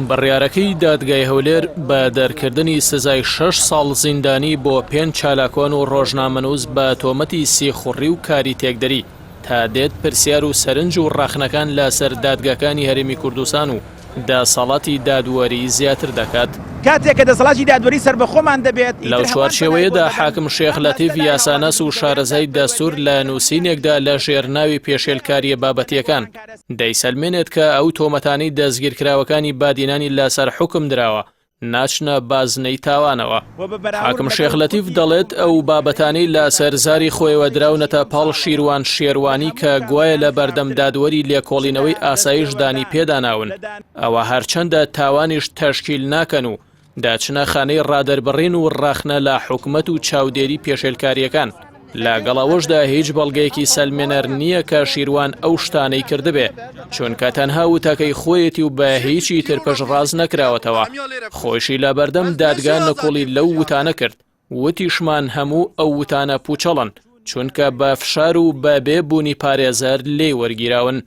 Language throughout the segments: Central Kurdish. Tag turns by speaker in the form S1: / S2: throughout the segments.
S1: بڕیارەکەی دادگای هەولێر بە دەرکردنی سزای شەش ساڵ زیندانی بۆ پێنج چالاکوان و ڕۆژنامەنووس بە تۆمەتی سیخوڕی و کاری تێکدەری، تا دێت پرسیار و سەرنج و ڕەخنەکان لەسەر دادگاکانی هەرێمی کوردستان و دەسەڵاتی دادوەری زیاتر دەکات.
S2: کاتێک کە دەسەڵاتی دادوەری سەربەخۆمان دەبێت،
S1: لەو
S2: ئیتر هەمووان پەنای بۆ
S1: چوارچێوەیەدا
S2: دەبەن،
S1: حاکم شێخ
S2: ئەم
S1: لەتیف
S2: هەستە لای
S1: یاساناس
S2: هاوڵاتی
S1: و
S2: گەورەیان
S1: شارەزای
S2: دروست
S1: دەستوور
S2: دەبێت.
S1: لە نووسینێکدا لە ژێر ناوی پێشێلکارییە بابەتییەکان دەیسەلمێنێت کە ئەو تۆمەتانەی دەستگیرکراوەکانی بادینانی لەسەر حوکم دراوە ناچنە بازنەی تاوانەوە. حاکم شێخ لەتیف دەڵێت ئەو بابەتانەی لە سەر زاری خۆیەوە دراونەتە پاڵ شیروان شێروانی کە گوایە لە بەردەم دادوەری لێکۆڵینەوەی ئاسایش دانی پێداناون ئەوە هەرچەندە تاوانیش تەشکیل ناکەن و دەچنە خانەی ڕادەربڕین و ڕەخنە لە حکومەت و چاودێری پێشێلکارییەکان. لەگەڵ ئەوەشدا هیچ بەڵگەیەکی سەلمێنەر نییە کە شیروان ئەو شتانەی کردبێ، چونکە تەنها وتەکەی خۆیەتی و بە هیچی تر پشتڕاست نەکراوەتەوە. خۆیشی لە بەردەم دادگا نکوڵی لەو وتانە کرد، وتیشمان هەموو ئەو وتانە پوچەڵن، چونکە بە فشار و بە بێ بوونی پارێزەر لێی وەرگیراون.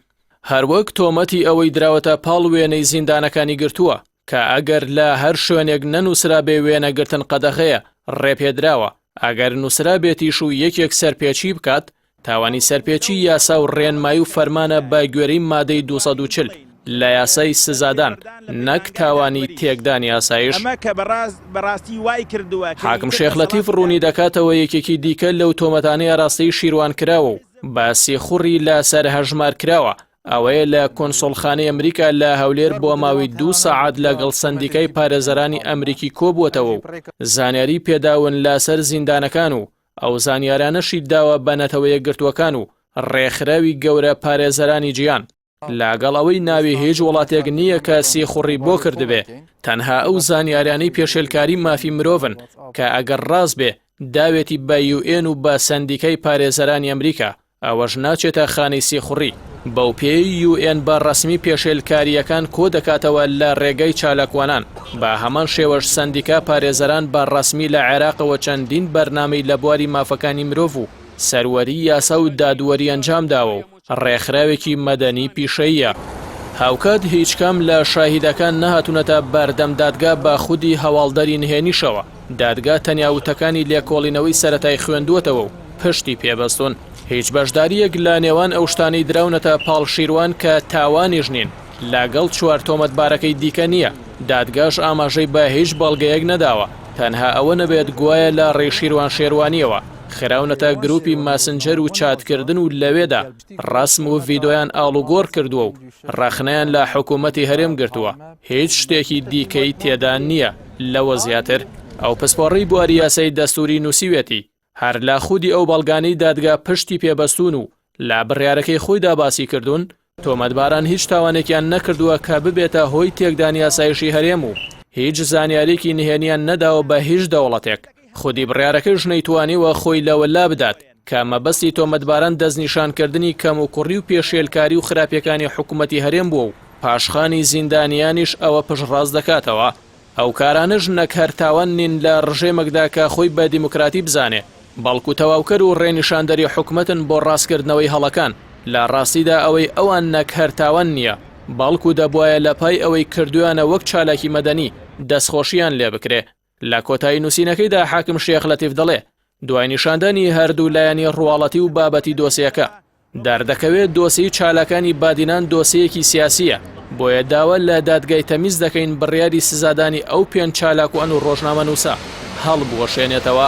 S1: هەروەک تۆمەتی ئەوەی دراوەتە پاڵ وێنەی زیندانەکانی گرتووە، کە ئەگەر لە هەر شوێنێک نەنووسرابێ وێنەگرتن قەدەغەیە، ڕێپێدراوە، ئەگەر نووسرابێتیش و یەکێک سەرپێچی بکات، تاوانی سەرپێچی یاسا و ڕێنمایی و فەرمانە بە گوێرەی مادەی 240 لە یاسای سزادان، نەک تاوانی تێکدانی ئاسایش. حاکم شێخ لەتیف ڕوونی دەکاتەوە یەکێکی دیکە لەو تۆمەتانەی ئاراستەی شیروان کراوە و بە سیخوڕی لەسەر هەژمار کراوە، ئەوەیە لە کۆنسۆڵخانەی ئەمریکا لە هەولێر بۆ ماوەی دوو سەعات لەگەڵ سەندیکای پارێزەرانی ئەمریکی کۆبووەتەوە و زانیاری پێداون لەسەر زیندانەکان و ئەو زانیارانەشی داوە بە نەتەوە یەکگرتووەکان و ڕێکخراوی گەورە پارێزەرانی جیهان. لەگەڵ ئەوەی ناوی هیچ وڵاتێک نییە کە سیخوڕی بۆ کردبێ، تەنها ئەو زانیارانەی پێشێلکاری مافی مرۆڤن کە ئەگەر ڕاست بێ داوێتی بە یوئێن و بە سەندیکای پارێزەرانی ئەمریکا، ئەوەش ناچێتە خانەی سیخوڕی، بەو پێیەی یو ئێن بە ڕەسمی پێشێلکارییەکان کۆدەکاتەوە لە ڕێگای چالاکوانان، بە هەمان شێوەش سەندیکا پارێزەران بە ڕەسمی لە عێراقەوە چەندین بەرنامەی لە بواری مافەکانی مرۆڤ و سەروەری یاسا و دادوەری ئەنجامداوە و ڕێکخراوێکی مەدەنی پیشەییە. هاوکات هیچکام لە شاهیدەکان نەهاتوونەتە بەردەم دادگا بە خودی هەواڵدەری نهێنیشەوە، دادگا تەنیا وتەکانی لێکۆڵینەوەی سەرەتای خوێندووەتەوە و پشتی پێ بەستوون. هیچ بەشدارییەک لە نێوان ئەو شتانەی دراونەتە پاڵ شیروان کە تاوانیش نین لەگەڵ چوار تۆمەتبارەکەی دیکە نییە، دادگاش ئاماژەی بە هیچ بەڵگەیەک نەداوە تەنها ئەوە نەبێت گوایە لە ڕێی شیروان شێروانییەوە خراونەتە گروپی ماسنجەر و چاتکردن و لەوێدا ڕەسم و ڤیدۆیان ئاڵوگۆڕ کردووە و ڕەخنەیان لە حکوومەتی هەرێم گرتووە، هیچ شتێکی دیکەی تێدا نییە لەوە زیاتر. ئەو پسپۆڕەی بواری یاسای دەستووری نووسیویەتی، هەر لە خودی ئەو بەڵگانەی دادگا پشتی پێ بەستوون و لە بڕیارەکەی خۆیدا باسی کردوون، تۆمەتباران هیچ تاوانێکیان نەکردووە کە ببێتە هۆی تێکدانی ئاسایشی هەرێم و هیچ زانیارییەکی نهێنیان نەداوە بە هیچ دەوڵەتێک. خودی بڕیارەکەیش نەیتوانیوە خۆی لەوە لابدات کە مەبەستی تۆمەتباران دەستنیشانکردنی کەموکوڕی و پێشێلکاری و خراپیەکانی حکومەتی هەرێم بووە و پاشخانی زیندانیانیش ئەوە پشتڕاست دەکاتەوە. ئەو کارانەش نەک هەر تاوان نین لە ڕژێمەکدا کە خۆی بە دیموکراتی بزانێ، بەڵکو تەواوکەر و ڕێنیشاندەری حکومەتن بۆ ڕاستکردنەوەی هەڵەکان، لە ڕاستیدا ئەوەی ئەوان نەک هەر تاوان نییە، بەڵکو دەبوایە لە پای ئەوەی کردویانە وەک چالاکی مەدەنی، دەستخۆشییان لێبکرێ. لە کۆتایی نووسینەکەیدا حاکم شێخ لەتیف دەڵێ، دوای نیشاندانی هەردوو لایەنی ڕواڵەتی و بابەتی دۆسیەکە، دەردەکەوێت دۆسێی چالاکانی بادینان دۆسێیەکی سیاسییە، بۆیە داوا لە دادگای تەمیز دەکەین بڕیاری سزادانی ئەو پێنج چالاکوان و ڕۆژنامەنووسە هەڵبوەشێنێتەوە.